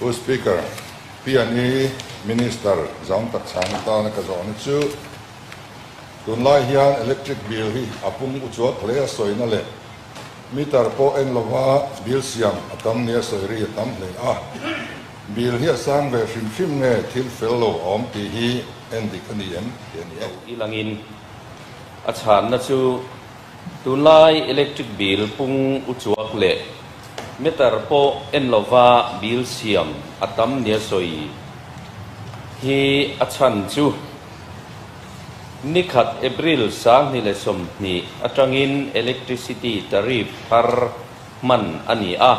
Pu Speaker, PNE Minister zam tak chhang atana ka zawhna chu tunlai hian electric bill hi a pung uchuak hle a sawina leh meter pawh en lova bill siam a tam nia sawi ri a tam hle a. Bill hi a sang ve hrim hrim nge thil fel lo a awm tih hi en dik a ni em tih a ni e. I langin a chhanna chu Tunlai electric bill pung uchuak leh meter pawh en lova bill siam a tam nia sawi hi a chhan chu nikhat April 2020 atangin electricity tariff thar hman a ni a,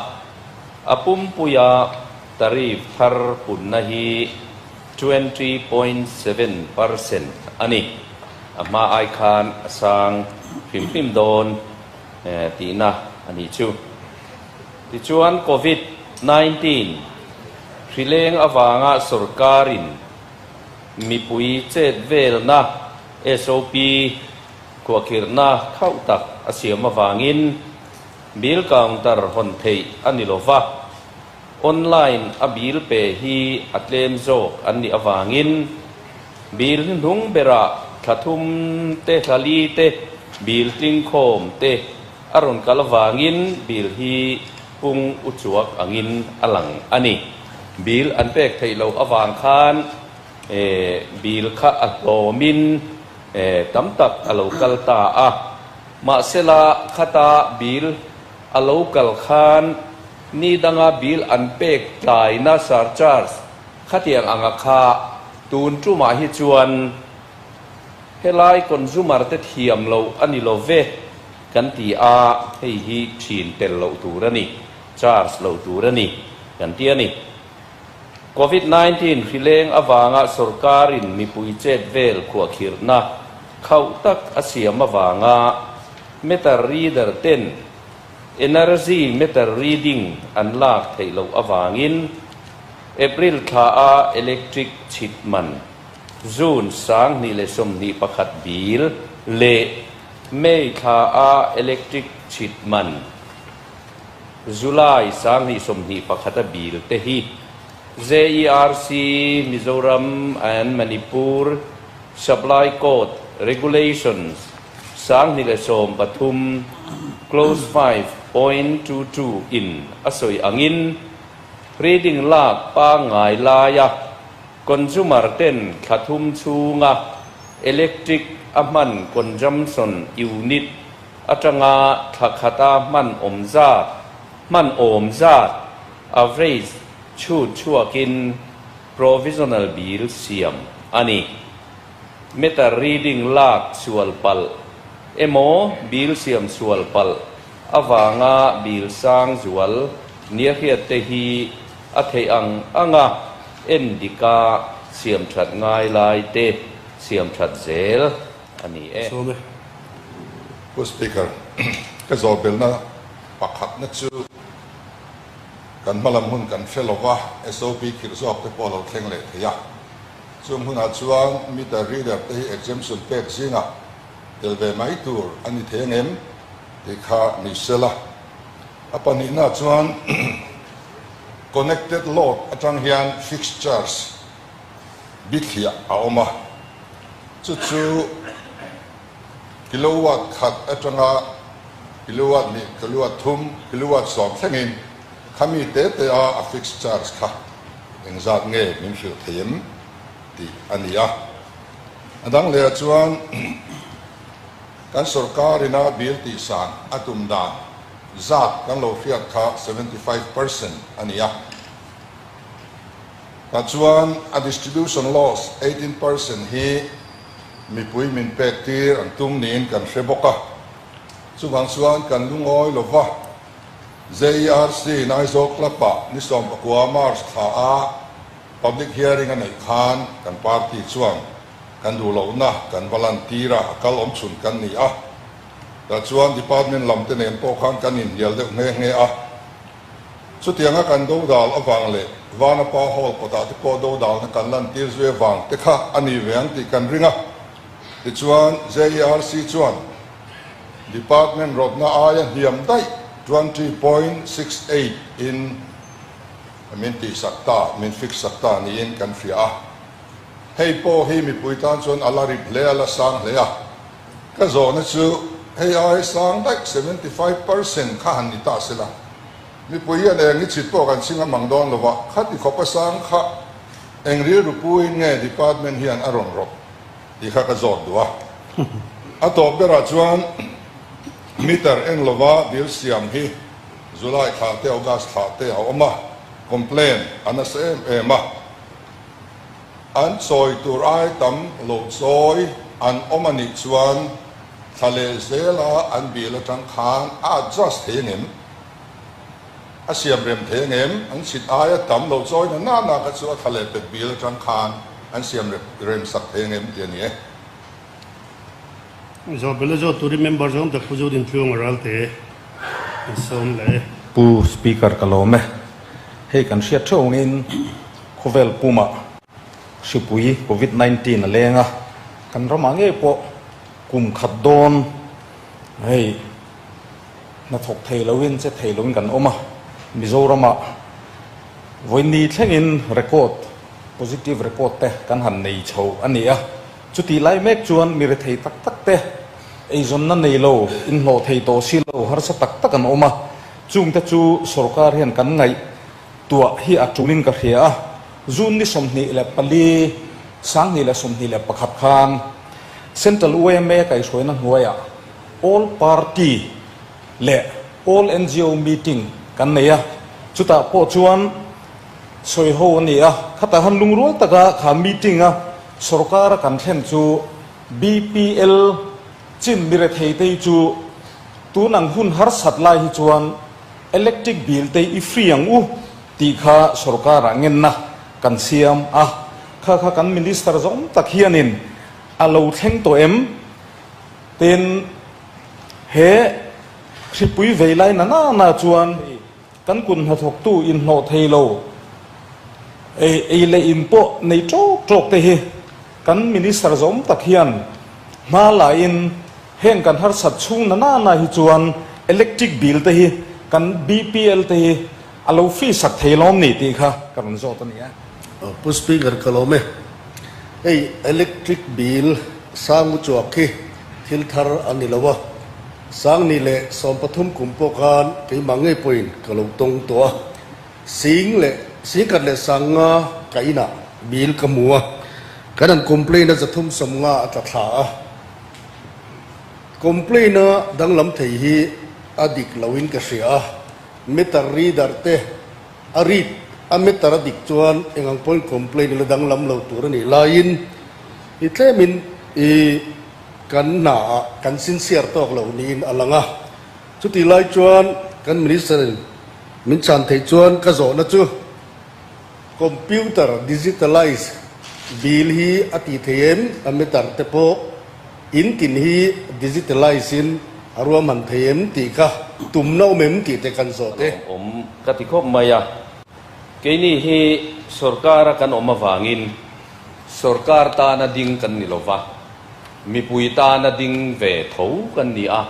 a pumpuia tariff thar punna hi 20.7% a ni. A hma ai khan a sang hrim hrim dawn tihna a nih chu. Tichuan Covid 19 hrileng avanga sorkarin mipui chet velna SOP khuahkhirhna khauh tak a siam avangin bill counter hawn theih a ni lova, Online a bill pe hi a tlem zawk an nih avangin bill hnuhnung berah thla thum te thla li te bill tling khawm te a rawn kal avangin bill hi pung uchuak angin a lang a ni. Bill an pek theih loh avang khan bill kha a hlawmin tam tak a lo kal ta a, mahsela khata bill A lo kal khan ni danga bill an pek tlaina surcharge khatiang anga kha tun tumah hi chuan helai consumer te thiam loh a ni lo ve kan ti a, hei hi thin tel loh tur a ni, charge loh tur a ni kan ti a ni. Covid 19 hrileng avanga sorkarin mipui chet vel khuahkhirhna khauh tak a siam avanga Meter reader ten energy meter reading an lak theih loh avangin April thla a electric chhit man June 2021 bill leh May thla a electric chhit man July 2021 a bill te hi ZERC Mizoram and Manipur Supply Code Regulations 2013 Clause 5.22 in a sawi angin reading lak pangngai laia consumer ten thla thum chhunga electric a hman consumption unit atanga thla khata hman awm zat hman awm zat average chhut chhuakin provisional bill siam a ni. Meter reading lak sual palh emaw bill siam sual palh avanga bill sang zual nia hriat te hi a theih ang anga en dika siam that ngai lai te siam that zel a ni e. Sawm e. Pu Speaker, ka zawhbelna pakhatna chu kan hmalam hun kan hre lova, SOP khirh zawk te pawh a lo thleng leh thei a. Chung hunah chuan meter reader te hi exemption pek zingah tel ve mai tur a ni thei angem tih kha ni sela. A pahnihna chuan connected load atang hian fixed charge bithliah a awm a, chu chu kilowatt khat atanga kilowatt hnih, kilowatt thum, kilowatt sawm thlengin khami te te a a fixed charge kha Engzat nge min hrilh thei em tih a ni a. A dang lehah chuan kan sorkar ina bill tihsan a tum dan zat kan lo hriat kha 75% a ni a. Tah chuan a distribution loss 18% hi mipui min pek tir an tum niin kan hre bawk a. Chuvang chuan kan lungawi lova. ZERC in Aizawl Club ah ni 19 March thla a Public Hearing a neih khan kan party chuan kan duh lohna kan va lan tir a, a kal awm chhun kan ni a. Tah chuan Department lam te nen pawh khan kan inhnial deuh nghe nghe a. Chutianga kan dodal avang leh Vanapa Hall kawtah te pawh dodalna kan lan tir zui avang te kha a ni ve ang tih kan ring a. Tichuan ZERC chuan Department rawtna aia hniam daih 20.68 in min tihsak ta, min fix sak ta niin kan hria a. Hei pawh hi mipui tan chuan a la rip hle, a la sang hle a. Ka zawhna chu hei ai sang daih 75% kha han ni ta sela, mipui hian eng i chhit pawh kan chhing a mang dawn lo va, khati khawpa sang kha eng rilru puin nge department hian a rawn rawp tih kha ka zawt duh a. A tawp berah chuan meter en lova bill siam hi July thla te August thla te a awm a, complain a nasa em em a. An chawi tur ai tam lo chawi an awm a nih chuan thla leh zela an bil atang khan a adjust thei ang em? A siam rem thei ang em? An chhit aia tam lo chawi na na na kha chu a thla leh pek bil atang khan an siam rem sak thei ang em tih a ni e. Zawhbelh a zawt turin member zawng tak Pu Zodintluang a ralte an sawm leh e. Pu Speaker ka lawm e. Hei kan hriat theuh angin khawvel pumah hripui Covid 19 a leng a, kan ramah ngei pawh kum khat dawn hei hnathawk thei loin che thei loin kan awm a, Mizoramah vawiin thlengin record positive record te kan han nei chho a ni a. Chutih lai mek chuan mi rethei tak tak te, eizawnna nei lo, inhlawh thei tawh si lo, harsa tak tak an awm a. Chungte chu sorkar hian kan ngaih tuah hi a tulin ka hria a. June ni 24, 2021 khan Central yma kaihhruaina hnuaiah All Party leh All ngo meeting kan nei a. Chutah pawh chuan sawi ho a ni a. Khatah han lungrual taka kha meeting a Sorkar a kan thlen chu BPL chin mi rethei te chu tun ang hun harsat lai hi chuan electric bill te i free ang u tih kha sorkar ah ngenna kan siam a, kha kha kan minister zawng tak hianin a lo thleng tawh em? Tin, he hripui vei lai na na na chuan Kan kut hnathawktu inhnawh thei lo, ei ei leh in pawh nei tawk tawk te hi kan Minister zawm tak hian hma laiin heng kan harsat chhung na na na hi chuan electric bill te hi kan BPL te hi a lo free sak thei lawm ni tih kha ka rawn zawt a ni e. Pu Speaker ka lawm e. Hei electric bill sang uchuak hi thil thar a ni lo a. Sangni leh 13 kum pawh khan keimah ngei pawhin ka lo tawng tawh a, sing leh singkhat leh sangnga ka inah bill ka hmu a, kan han complain a 350 a tla thla a, complain a danglam thei hi a dik loin ka hria a, meter reader te a read a meter a dik chuan eng ang pawhin complain ila danglam lo tur a nih laiin i tlemin i Kan hnaah kan sincere tawk lo niin a lang a. Chutih lai chuan kan Minister in min chhan theih chuan ka zawhna chu Computer Digitalize Bill hi a tih thei em? A meter te pawh in tin hi digitalize in a ruahman thei em tih kha tumna awm em tih te kan zawt e. Awm ka ti khawp mai a. Keini hi sorkara kan awm avangin Sorkar tana ding kan ni lova, mipui tana ding ve tho kan ni a,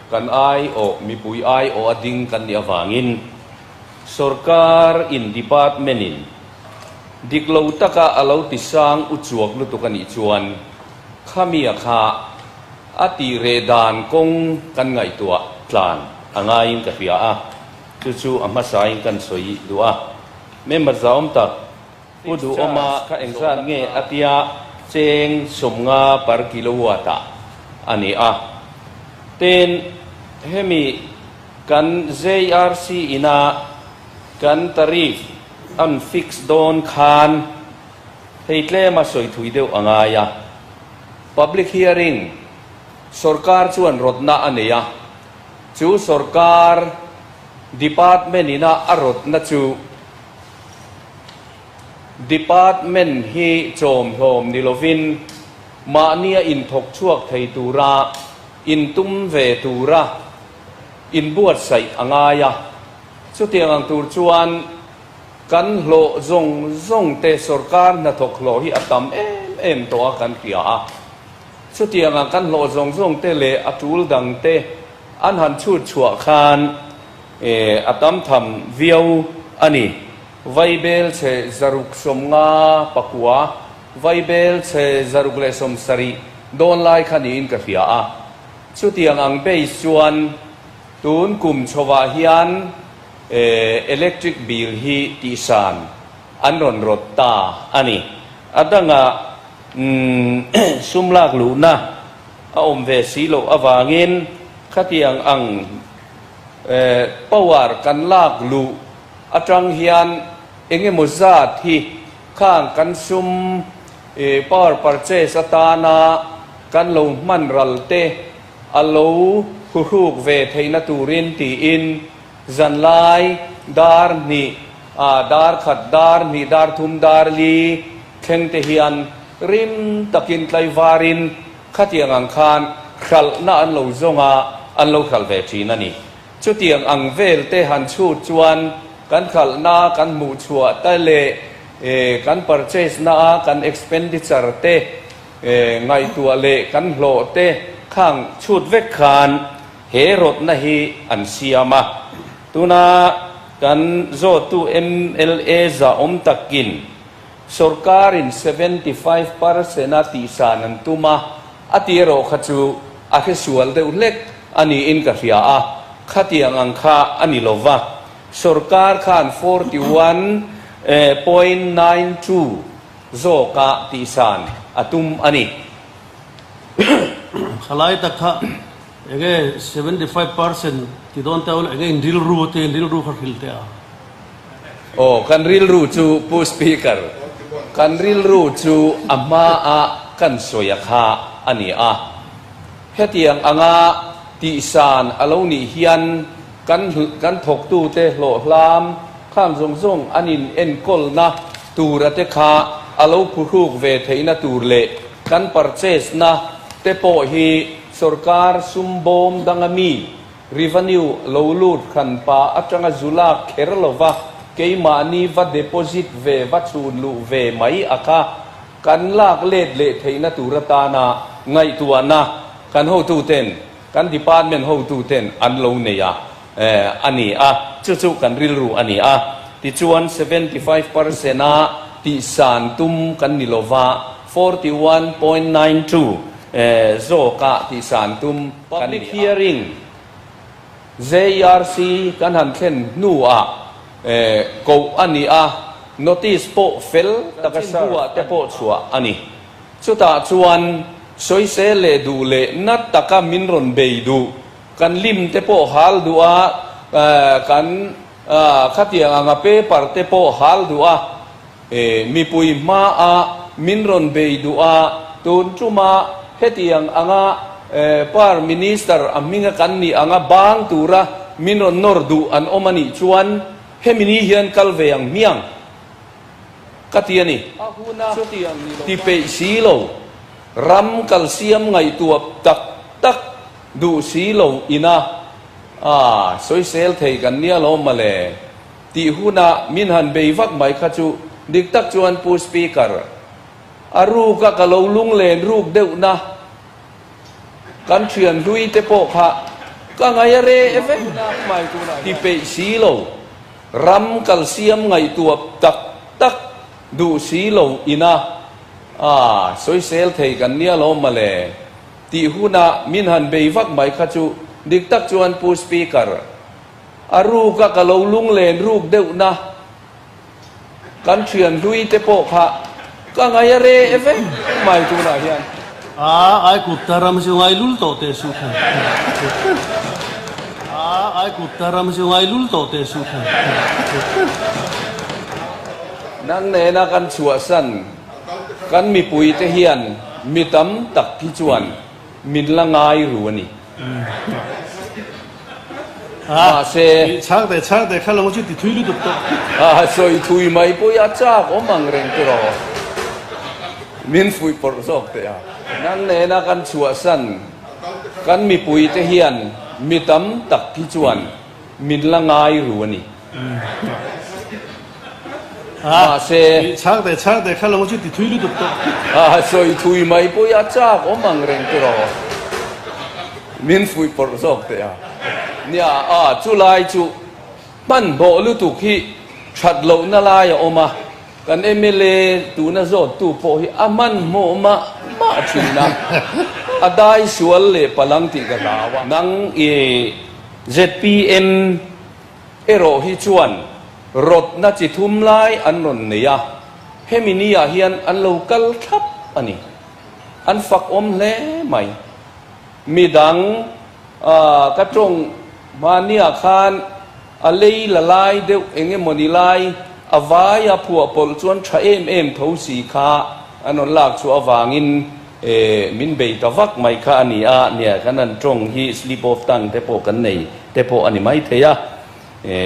kan aiawh, mipui aiawh a ding kan nih avangin sorkar in department in dik lo taka a lo ti sang uchuak lutuk a nih chuan khamia kha a tih reh dan kawng kan ngaihtuah tlan a ngaiin ka hria a, chu chu a hmasain kan sawi duh a. Member zahawm tak. Pu Duhawma kha engzat nge a tia cheng 50 per kilowatt ah a ni a. Tin, hemi kan JRC ina kan tariff an fix dawn khan hei tlema sawi thui deuh a ngai a. Public hearing sorkar chuan rawtna a nei a, chu sorkar department ina a rawtna chu Department hi chawmhlawm ni lovin mahnia inthawk chhuak thei tura intum ve tura inbuatsaih a ngai a. Chutiang ang tur chuan kan hlawh zawng zawng te sorkar hnathawk hlawh hi a tam em em tawh a kan hria a. Chutiang ang kan hlawh zawng zawng te leh a tul dang te an han chhut chhuah khan a tam tham viau a ni. Vaibel chhe 659, vaibel chhe 170 dawn lai kha niin ka hria a. Chutiang ang base chuan tun kum chhovah hian electric bill hi tihsan an rawn rawt ta a ni. A dangah sum lak luhna a awm ve si loh avangin khatiang ang power kan lak luh atang hian eng emaw zat hi khang kan sum power purchase atana kan lo hman ral te a lo huhruk ve theihna turin tiin Zanlai dar hnih, ah dar khat, dar hnih, dar thum, dar li thleng te hian rim takin tlaivarin khatiang ang khan hralhna an lo zawng a, an lo hralh ve thin a ni. Chutiang ang vel te han chhut chuan kan hralhna kan hmuh chhuah te leh kan purchase na a kan expenditure te ngaihtuah leh kan hlawh te khang chhut vek khan He rawtna hi an siam a, tuna kan zawttu mla zahawm takin sorkarin 75 percent a tihsan an tum a, a ti erawh kha chu a hresual deuh hlek a niin ka hria a, khatiang ang kha a ni lo va, sorkar khan 41.92 zawka tihsan a tum a ni. Thalai tak kha Enge 75% ti dawn teh ula, enge in rilru te, in rilru kha hrilh teh a. Aw, kan rilru chu Pu Speaker, kan rilru chu a hma a kan sawi a kha a ni a. Hetiang anga tihsan a lo nih hian kan kan thawktute hlawh hlam khang zawng zawng an in enkawlna tura te kha a lo phuhruk ve theihna tur leh kan purchase na te pawh hi Sorkar sum bawm danga mi revenue lo lut hran pa atanga zu lak kher lova keimahni va deposit ve va chhun luh ve mai a kha kan lak let leh theihna tur atana ngaihtuahna kan hotuten kan department hotuten an lo nei a a ni a, chu chu kan rilru a ni a. Tichuan 75 percent a tihsan tum kan ni lova 41.92 zawka tihsan tum kan ni a. Public hearing JRC kan han thlen hnuah koh a ni a, notice pawh fel taka hnuah te pawh chhuah a ni. Chutah chuan sawisel leh duh leh na taka min rawn bei duh, kan lim te pawh hal duh a, kan khatiang anga paper te pawh hal duh a, Mipui hmaah min rawn bei duh a, tun tuma hetiang anga Par Minister a hminga kan nih anga bang tura min rawn nawr duh an awm a nih chuan hemi ni hian kal ve ang hmiang ka ti a ni. Ti peih si lo, ram kal siam ngaihtuah tak tak duh si lo ina sawisel thei kan nia lo mawle. Tih hunah min han bei vak mai kha chu dik tak chuan Pu Speaker, a ruk a ka lo lunglen ruk deuhna kan thian hlui te pawh kha ka ngai a re e vek ti peih si lo, ram kal siam ngaihtuah tak tak duh si lo ina a sawisel thei kan nia lo mawle. Tih hunah min han bei vak mai kha chu dik tak chuan Pu Speaker, A ruk a ka lo lunglen ruk deuhna kan thian hlui te pawh kha ka ngai a re e vek mai tunah hian. A ai kut ta ram chu ngai lul tawh teh suh kha. A ai kut ta ram chu ngai lul tawh teh suh kha. Nang nena kan chhuahsan kan mipui te hian mi tam tak hi chuan min la ngai ru a ni. Mahse. Chhang teh chhang teh kha lo chu ti thui lutuk tawh. A sawi thui mai pawh i a chak awm ang reng te rawh. Min fuih pawrh zawk teh a. Nang nena kan chhuahsan kan mipui te hian mi tam tak hi chuan min la ngai ru a ni. Mahse. Chhang teh chhang teh kha lo chu ti thui lutuk tawh. A sawi thui mai pawh i a chak awm ang reng te rawh. Min fuih pawrh zawk teh a. Nia, a chulai chu hmanhmawh lutuk hi. That lohna lai a awm a, kan mla tuna zawttu pawh hi a hmanhmawh mah mah thin a, a dai sual leh palang tih ka hlau a. Nang i zpm erawh hi chuan rawtna chi thum lai an rawn nei a, hemi ni ah hian an lo kal thlap a ni. An fak awm hle mai. Midang ka tawng hmaniah khan a lei la lai deuh eng emawni lai a vai a phuah pawlh chuan tha em em tho si kha an rawn lak chhuah avangin min bei ta vak mai kha a ni a, nia kan han tawng hi slip of tongue te pawh kan nei te pawh a ni maithei a,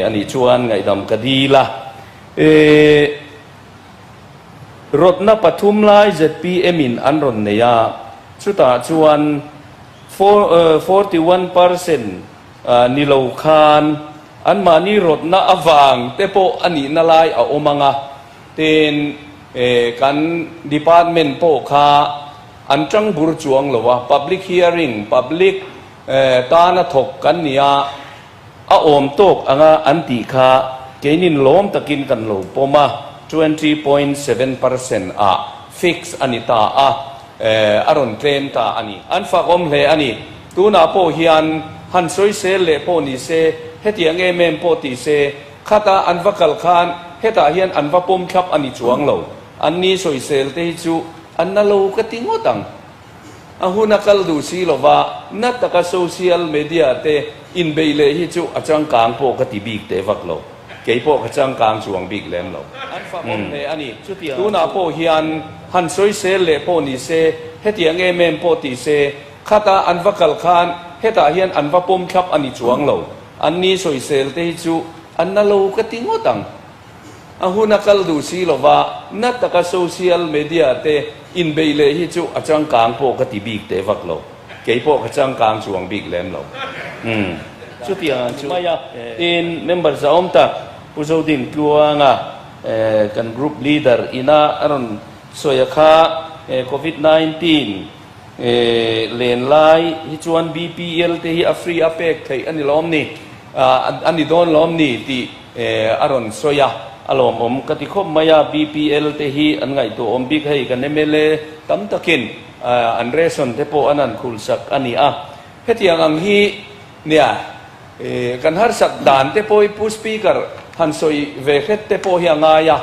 a nih chuan ngaihdam ka dil a. Rawtna pathum lai zpm in an rawn nei a, chutah chuan 41% ni lo khan anmahni rawtna avang te pawh a nihna lai a awm ang a, tin kan department pawh kha an tang bur chuang lo a, public hearing, public tana thawk kan ni a, A awm tawk anga an tih kha keinin lawm takin kan lo pawm a, 20.7% ah fix a ni ta a, a rawn tlem ta a ni. An fak awm hle a ni. Tunah pawh hian han sawisel leh pawh ni se, hetiang em em pawh ti se, khata an va kal khan hetah hian an va pawm thlap a ni chuang lo. An ni sawisel te hi chu an na lo ka ti ngawt ang. A hun a kal duh si lova, na taka social media te inbeih leh hi chu a changkang pawh ka ti bik teh vak lo. Kei pawh ka changkang chuang bik lem lo. An fak awm hle a ni. Tunah pawh hian han sawisel leh pawh ni se, hetiang em em pawh ti se, khata an va kal khan hetah hian an va pawm thlap a ni chuang lo. An ni sawisel te hi chu an na lo ka ti ngawt ang. A hun a kal duh si lova, na taka social media te inbeih leh hi chu a changkang pawh ka ti bik teh vak lo. Kei pawh ka changkang chuang bik lem lo. Umm. Chutiang ang chu mai a. Tin, member zahawm tak Pu Zodin Tluanga kan group leader ina a rawn sawi a kha Covid 19 len lai hi chuan BPL te hi a free a pek theih a ni lawm ni, a ni dawn lawm ni tih A rawn sawi a, a lawmawm ka ti khawp mai a, BPL te hi an ngaihtuahawm bik hei kan mla tam takin an ration te pawh an han khulsak a ni a, hetiang ang hi nia kan harsak dan te pawh hi Pu Speaker han sawi ve hret te pawh hi a ngai a,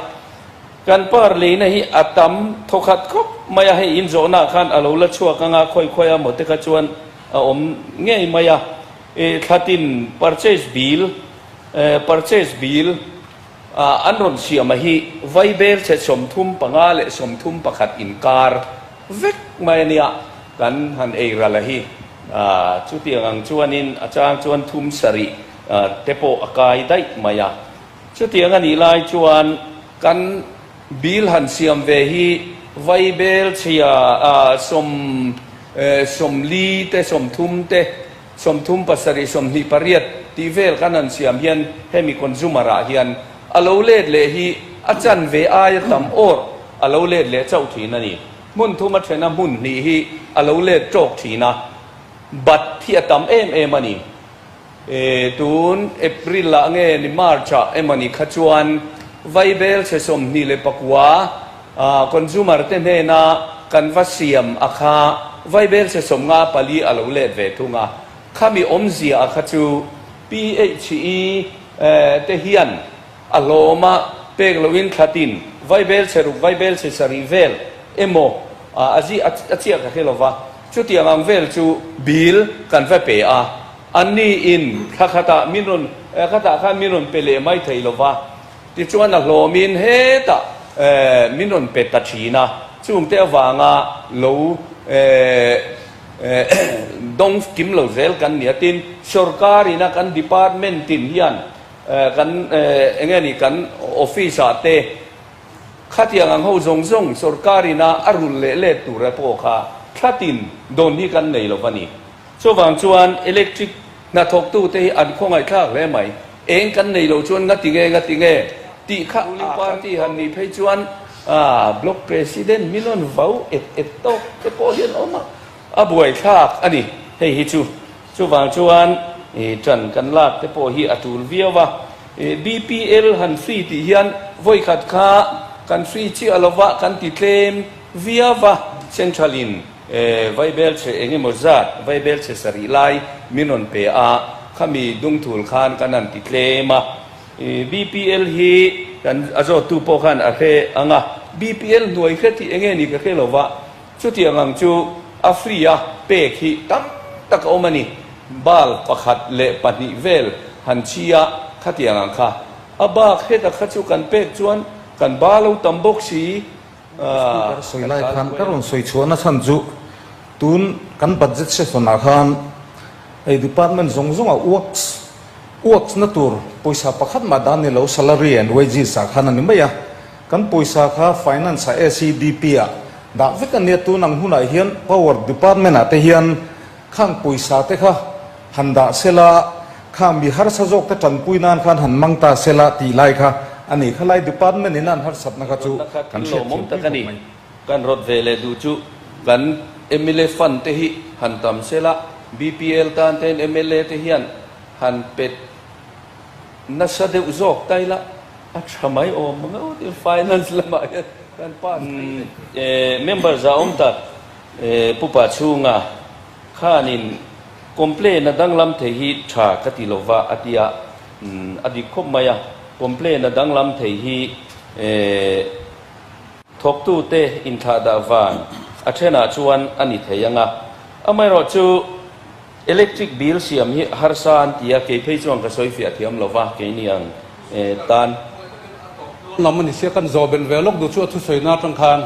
kan par leina hi a tam thawkhat khawp mai a, hei inzawhnaah khan a lo la chhuak anga khawi khawi a maw te kha chuan a awm ngei mai a, thlatin purchase bill Purchase bill an rawn siam a hi vaibel chhe 35 leh 31 inkar vek mai a nia, kan han ei ral a hi. Chutiang ang chuanin a chang chuan thum sarih te pawh a kai daih mai a. Chutiang a nih lai chuan kan bill han siam ve hi vaibel chhia 40 te 30 te 30 pasarih 28 tih vel kan han siam hian hemi consumer ah hian a lo let leh hi a chanve aia tam awr a lo let leh chauh thin a ni. Hmun thum a then a hmun hnih hi a lo let tawk thin a, bat hi a tam em em a ni. E tun April ah nge ni March ah emawni kha chuan vaibel chhe 29 consumer te hnena kan va siam a kha vaibel chhe 54 a lo let ve thung a, khami awmzia a kha chu PHE te hian a hlawm a pek loin thlatin vaibel chhe ruk vaibel chhe sarih vel emaw a zi a chiah ka hre lova, chutiang ang vel chu bill kan va pe a, anni in thla khatah min rawn khatah khan min rawn pe leh mai thei lova. Tichuan a hlawmin hetah min rawn pe ta thin a, chungte avanga lo dawng kim lo zel kan ni a. Tin, sorkar ina kan department tin hian kan eng nge ni kan office ah te khatiang ang ho zawng zawng sorkar ina a rulh leh let tur pawh kha thlatin dawn hi kan nei lo va ni. Chuvang chuan electric Hnathawktute hi an khawngaihthlak hle mai. Eng kan nei lo chuan ngati nge ngati nge tih kha Ruling Party han nih phei chuan Block President min rawn vau et et tawk te pawh hi an awm a, a buaithlak a ni hei hi chu. Chuvang chuan ṭan kan lak te pawh hi a ṭul viau a. BPL han free tih hian vawikhat kha kan free chiah lova kan ti tlem viau va, Central in vaibel chhe eng emaw zat vaibel chhe sarih lai min rawn pe a, khami dungthul khan kan han ti tlem a. BPL hi kan a zawttu pawh khan a hre ang a, BPL hnuai hre tih eng nge ni ka hre lova, chutiang ang chu a free a pek hi tam tak a awm a ni. Bulb pakhat leh pahnih vel han chhi a, khatiang ang kha. A bak heta kha chu kan pek chuan kan ba lo tam bawk si. Speaker sawi lai khan ka rawn sawi chhuahna chhan chu tun kan budget session ah khan hei department zawng zawng ah works works na tur pawisa pakhat mah dan ni lo salary and wages ah khan a ni mai a, kan pawisa kha finance ah SEDP ah dah vek a nia tun ang hunah hian power department ah te hian Khang pawisa te kha han dah sela, khang mi harsa zawk te tanpui nan khan han mang ta sela tih lai kha a ni. Khalai department in an harsatna kha chu kan hriat thiam pui khawp mai. Kan rawt ve leh duh chu kan mla fund te hi han tam sela, BPL tan ten mla te hian han pet nasa deuh zawk ta ila a tha mai awm ang aw tin finance lamah hian kan pass thei vek. Member za awm tak Pupa chhunga khanin complain a danglam thei hi tha ka ti lova a ti a, a dik khawp mai a, complain a danglam thei hi thawktute inthlahdah vang a thenah chuan a ni thei ang a, amaherawhchu electric bill siam hi harsa an ti a, kei phei chuan ka sawi fiah thiam lova keini ang tan. Lam a ni sia kan zawh belh ve lawk duh chu a thusawi na atang khan.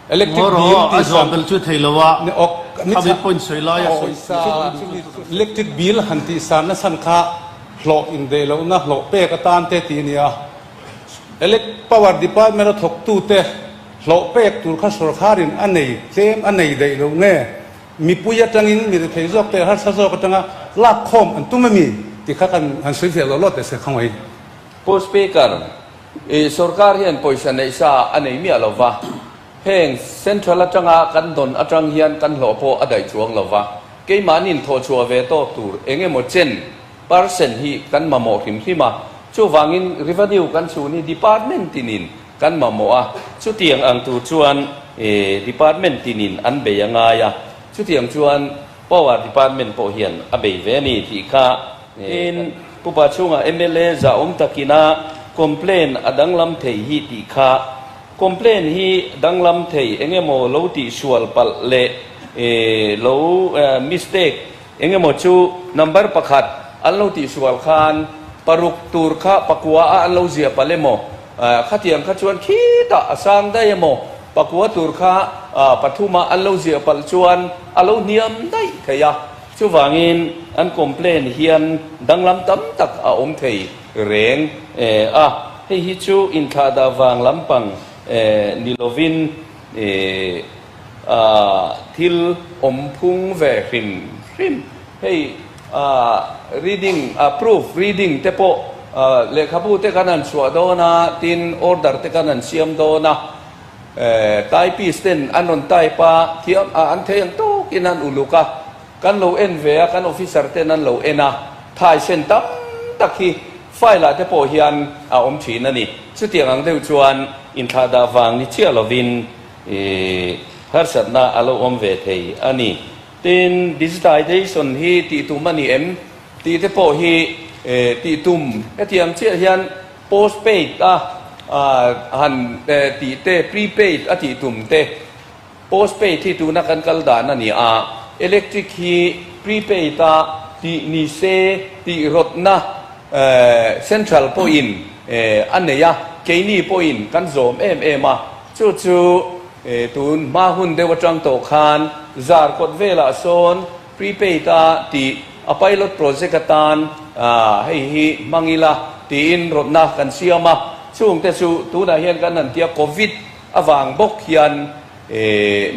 Electric Ngaw bill rawh, tih a san zawh belh chu thei lo a, ni awk ni khami chha point sawi lai a sawi pawisa electric bill han tih san na chhan kha hlawh indeih lohna hlawh pek atan te tih a ni a, elec power department a thawk tu te hlawh pek tur kha sawrkharin a nei tlem a nei daih loh nge mipui atangin mi rethei zawk te harsa zawk atanga lak khawm an tum a mi tih kha kan han sawi fiah loh lawt teh se khawngaih. Pu Speaker, I sorkar hian pawisa neih sa a nei miah lo va, heng central atanga kan dawn atang hian kan hlawh pawh a daih chuang lo va, keimahni'n thawhchhuah ve tawk tur eng emaw chen, percent, hi kan mamawh hrim hrim a, chuvangin revenue kan chhun hi department tinin kan mamawh a, chutiang ang tur chuan department tinin an bei a ngai a, chutiang chuan power department pawh hian a bei ve a ni tih kha Tin, Pupa chhungah mla zahawm takina complain a danglam thei hi tih kha complain hi danglam thei eng emaw lo tih sual palh leh lo mistake eng emaw chu number pakhat an lo tih sual khan paruk tur kha pakua a an lo ziah palh emaw khatiang kha chuan khitah a sang daih emaw pakua tur kha pathuma an lo ziah palh chuan a lo hniam daih thei a. Chuvangin an complain hian danglam tam tak a awm thei reng a, hei hi chu inthlahdah vang lampang ni lovin thil awm phung ve hrim hrim. Hei reading, proof reading te pawh lehkhabu te kan han chhuah dawn a, tin order te kan han siam dawn a, Typist ten an rawn type a, thiam a an thei ang tawkin an uluk a, kan lo en ve a, kan officer ten an lo en a, thai sen tam tak hi file ah te pawh hian a awm thin a ni. Chutiang ang deuh chuan inthlahdah vang ni chiah lovin harsatna a lo awm ve thei a ni. Tin, digitization hi tih tum a ni em tih te pawh hi tih tum hetiang chiah hian Postpaid a han tih te, prepaid a tih tum te, postpaid hi tuna kan kal dan a ni a, electric hi prepaid a tih ni se tih rawtna central pawhin a nei a, keini pawhin kan zawm em em a, chu chu tun hma hun deuh atang tawh khan zar kawt velah sawn Prepaid a tih a pilot project atan hei hi hmang ila tiin rawtna kan siam a, chungte chu tunah hian kan han tia Covid avang bawk hian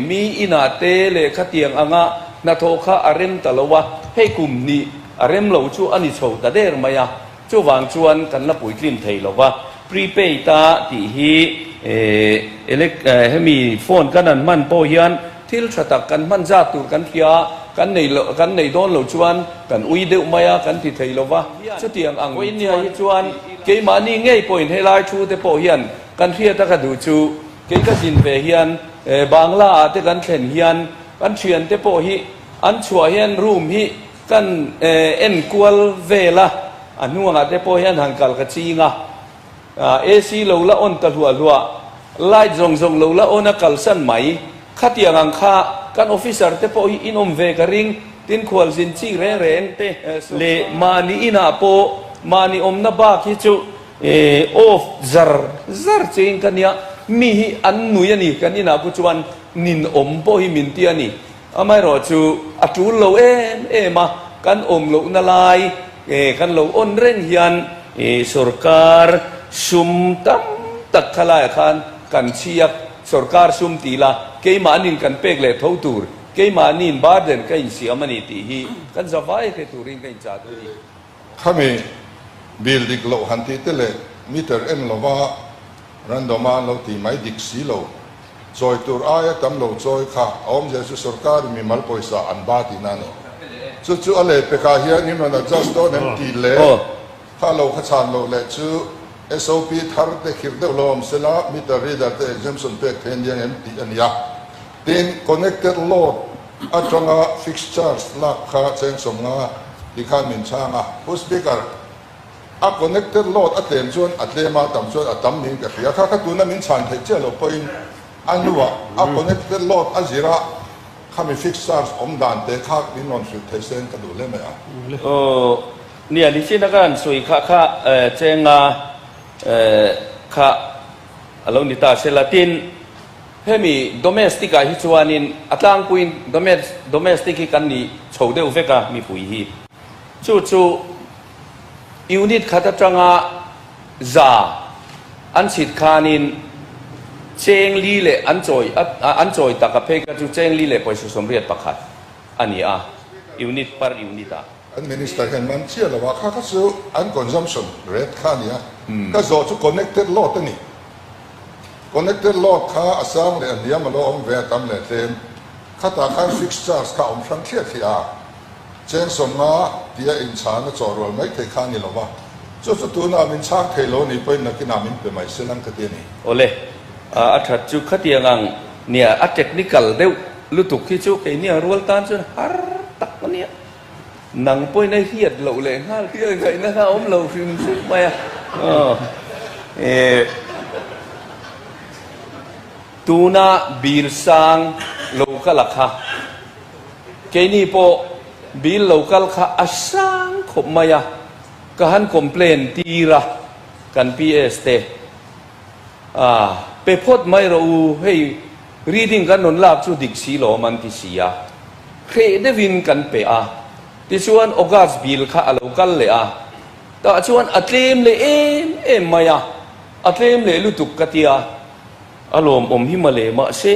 mi inah te leh khatiang anga hnathawh kha a rem ta lo a, hei kum hnih a rem lo chu a ni chho ta der mai a, chuvang chuan kan la puitlin thei lo va, prepaid a tih hi hemi phone kan han hman pawh hian thil tha tak kan hman zat tur kan hria. kan nei lo, kan nei dawn lo chuan kan ui deuh mai a, kan ti thei lo va. Chutiang ang chuan hi chuan keimahni ngei pawhin helai thu te pawh hian kan hriat a ka duh chu kei ka zin ve hian Bangla ah te kan thlen hian kan thian te pawh hi an chhuah hian room hi kan en kual vel a, a hnuangah te pawh hian han kal ka ching a. AC lo la on ta hluah hluah, light zawng zawng lo la on a kalsan mai. Khatiang ang kha kan officer te pawh hi in awm ve ka ring, tin khualzin chi reng reng te leh mahni inah pawh mahni awmna bak hi chu off zar zar chein ka nia, mi hi an nui a ni kan inah khu chuan nin awm pawh hi min ti a ni. Amaherawh chu a tul lo em em a, kan awm lohna lai kan lo on reng hian sorkar sum tam tak kha laiah khan kan chhiak, sorkar sum ti ila keimahniin kan pek leh tho tur, keimahniin burden ka insiam a ni tih hi kan zavai hre turin ka inchah duh a ni. Khami bill dik loh han tih te leh meter en lova random a an lo tih mai dik si lo. Chawi tur aia tam lo chawi kha a awmzia chu sorkarin mimal pawisa an ba tihna a ni. Chu chu a lehpekah hian in rawn adjust dawn em tih leh kha lo kha chhan loh leh chu SOP thar te khirh deuh lo awm sela meter reader te exemption pek thei an liang em tih a ni a. Tin, connected load atanga fixed charge lak kha cheng 50 ti khan min chhang a. Pu Speaker. A connected load a tlem chuan a tlem a, tam chuan a tam niin ka hria. Kha kha tuna min chhan theih chiah loh pawhin a hnuah a connected load a zir a, khami fixed charge awm dan te kha min rawn hrilh thei sen ka duh hle mai a. Aw, nia, nichina ka han sawi kha kha chenga kha a lo ni ta se la. Tin, hemi domestic ah hi chuanin a tlangpuiin domestic hi kan ni chho deuh vek a mipui hi. Chu chu. Unit khat atanga za an chhit khanin cheng li leh an chawi an chawi tak a phei kha chu cheng li leh pawisa 81 a ni a, unit per unit ah. An minister hian man chiah lo a, kha kha chu an consumption rate kha a ni a, ka zawh chu connected load a ni. Connected load kha a sang leh a hniam a lo awm ve a tam leh tlem, khatah khan fixed charge kha a awm hrang thliah thliah a. Cheng 50 tia inchhana chawh rual mai thei kha a ni lo va, chu chu tunah min chhang thei lo ni pawhin nakinah min pe mai se lang ka ti a ni. Awle, a that chu khatiang ang nia, a technical deuh lutuk hi chu keini ang rual tan chuan har tak a nia. Nang pawhin a hiat loh leh nghal tia ngaihna kha a awm lo hrim hrim mai a. Aw, eh, tuna bill sang lo kal a kha. Keini pawh bill lo kal kha a sang khawp mai a, ka han complain tir a, kan PS te a pe phawt mai rawh u, hei reading kan rawn lak chu dik si lawm an ti si a, hreh deuhin kan pe a, tichuan August bill kha a lo kal leh a, tah chuan a tlem leh em em mai a, a tlem leh lutuk ka tia, a lawmawm hi male mahse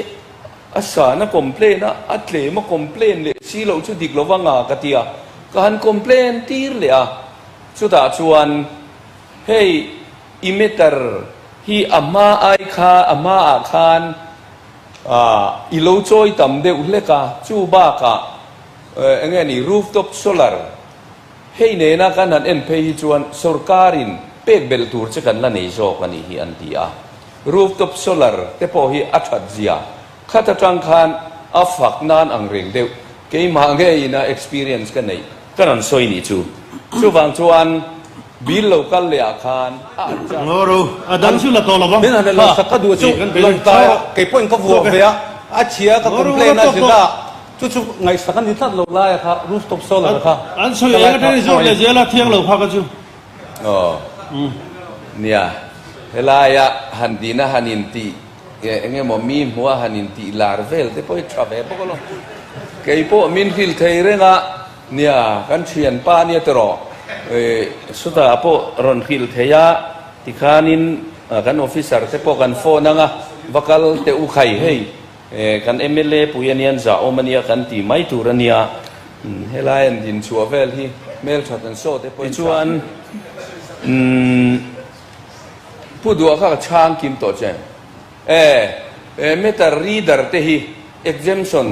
A sana complain a, a tlem a complain leh si loh chu dik lova nga ka ti a, ka han complain tir leh a, chutah chuan hei i meter hi a hma ai kha a hma ah khan ah i lo chawi tam deuh hlek a, chu bakah eng nge ni rooftop solar hei nena kan han en phei hi chuan sorkarin pek belh tur che kan la nei zawk a nih hi an ti a. Rooftop solar te pawh hi a that zia khat atang khan a fak nan ang reng deuh keimah nge ina experience ka neih ka rawn sawi nih chu. Chuvang chuan bill lo kal leh ah khan a adjust. Ngawru, a dang chu la tawh lo vang. Min han lo sak ka duh chu lawng tai a, kei pawhin ka vuak ve a, a chhia ka complain a zila chu chu ngaihsak a ni tlat lo lai a kha rooftop solar kha An sawi eng atangin zawk leh zel a thiang lo kha ka chu. Aw nia, helaia han dina han intih eng emaw mi hmua han intih lar vel te pawh hi tha ve bawk alawm. Kei pawh min hrilh thei reng a, nia kan thianpa ania tawh sawtah pawh rawn hrilh thei a, tikhanin kan officer te pawh kan phone anga va kal teh u khai hei. Kan mla pui ania an zah awm ania kan ti mai tur ania helai an din chhuah vel hi hmelthat an saw te pawhin chuan Pu Duha kha ka chhang kim tawh che e meter reader te hi exemption.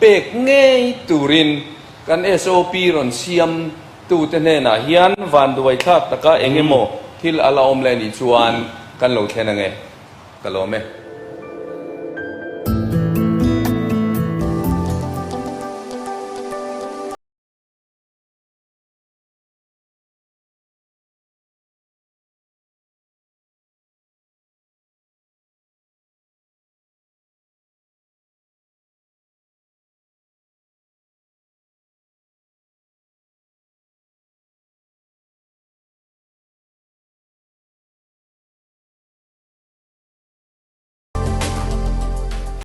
pek ngei turin kan SOP rawn siam tute hnenah hian vanduai thlak taka eng emaw thil a la awm leh anih chuan kan lo thlen ange. Ka lawm e.